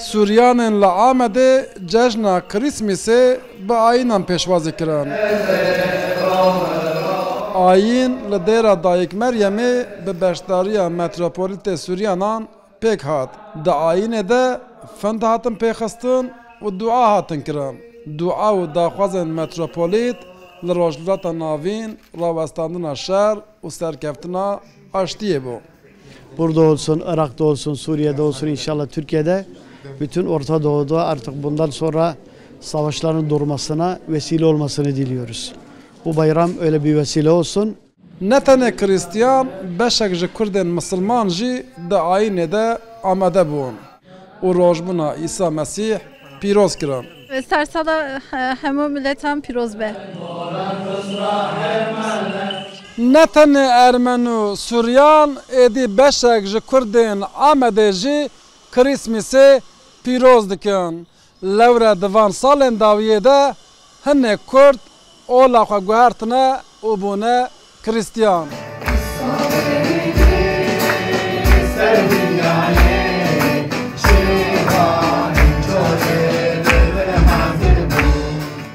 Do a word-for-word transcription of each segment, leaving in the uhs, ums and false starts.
Suryanên li Amedê cejna Krîsmîsê bi ayînan pêşwazî kirin. Ayîn li dêra Dayik Meryemê bi beşdariya Metropolîtê Suryanan pêk hat. Di ayînê de find hatin pêxistin û dua hatin kirin. Dua û daxwazên Metropolît li Rojhilata Navîn rawestandina şer û serkeftina aştiyê bû. Burada olsun, Irak'ta olsun, Suriye'de olsun, inşallah Türkiye'de bütün Orta Doğu'da artık bundan sonra savaşların durmasına vesile olmasını diliyoruz. Bu bayram öyle bir vesile olsun. Ne tenê Krîstiyan, beşek ji Kurdên Misilman jî di ayînê de amade bûn û rojbûna Îsa Mesîh pîroz kirin. Sersala he-, hemû miletan pîroz be. Ne tenê Ermen û Suryan, êdî beşek ji Kurdên Amedê jî Krîsmîsê pîroz dikin. Lewre di van salên dawiyê de hinek Kurd ola xwe guhertine û bûne Krîstiyan.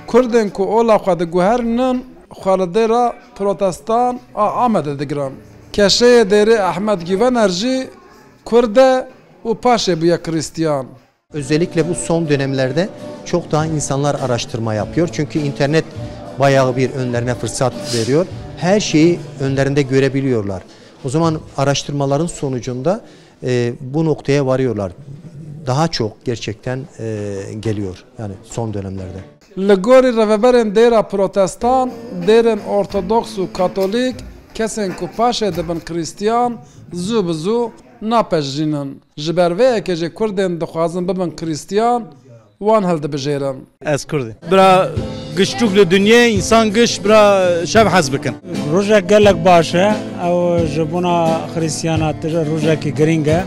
Kurdên ku ola xwe diguherînin, xwe li dêra protestan a Amedê digirin. Keşeyê dêrê Ehmed Güvener jî Kurd e û paşê bûye Krîstiyan. Özellikle bu son dönemlerde çok daha insanlar araştırma yapıyor. Çünkü internet bayağı bir önlerine fırsat veriyor. Her şeyi önlerinde görebiliyorlar. O zaman araştırmaların sonucunda, e, bu noktaya varıyorlar. Daha çok gerçekten, e, geliyor yani son dönemlerde. Li gorî rêveberên dêra protestan, dêrên ortodoks û katolîk, kesên ku paşê dibin Krîstiyan, zû bi zû napejirînin. Ji ber vê yekê jî Kurdên dixwazin bibin Krîstiyan, wan hildibijêrin. Ez Kurd im. Bira giş çûk li dinyê, însan giş bira şev hez bikin. Rojek gelek baş e. Ew ji bona Xrîstiyana tije rojekî girîng e.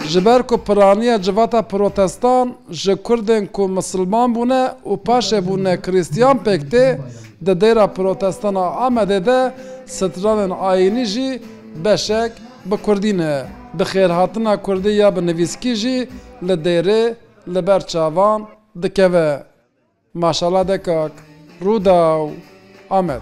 Ji ber ku piraniya civata protestan ji Kurdên ku misilman bûne û paşê bûne Krîstiyan pêk tê, di dêra protestan a Amedê de stranên ayînî jî beşek bi kurdî ne. Bi xêrhatina kurdî ya bi nivîskî jî li dêrê li ber çavan dikeve. Maşala de kak, Rûdaw, Amed.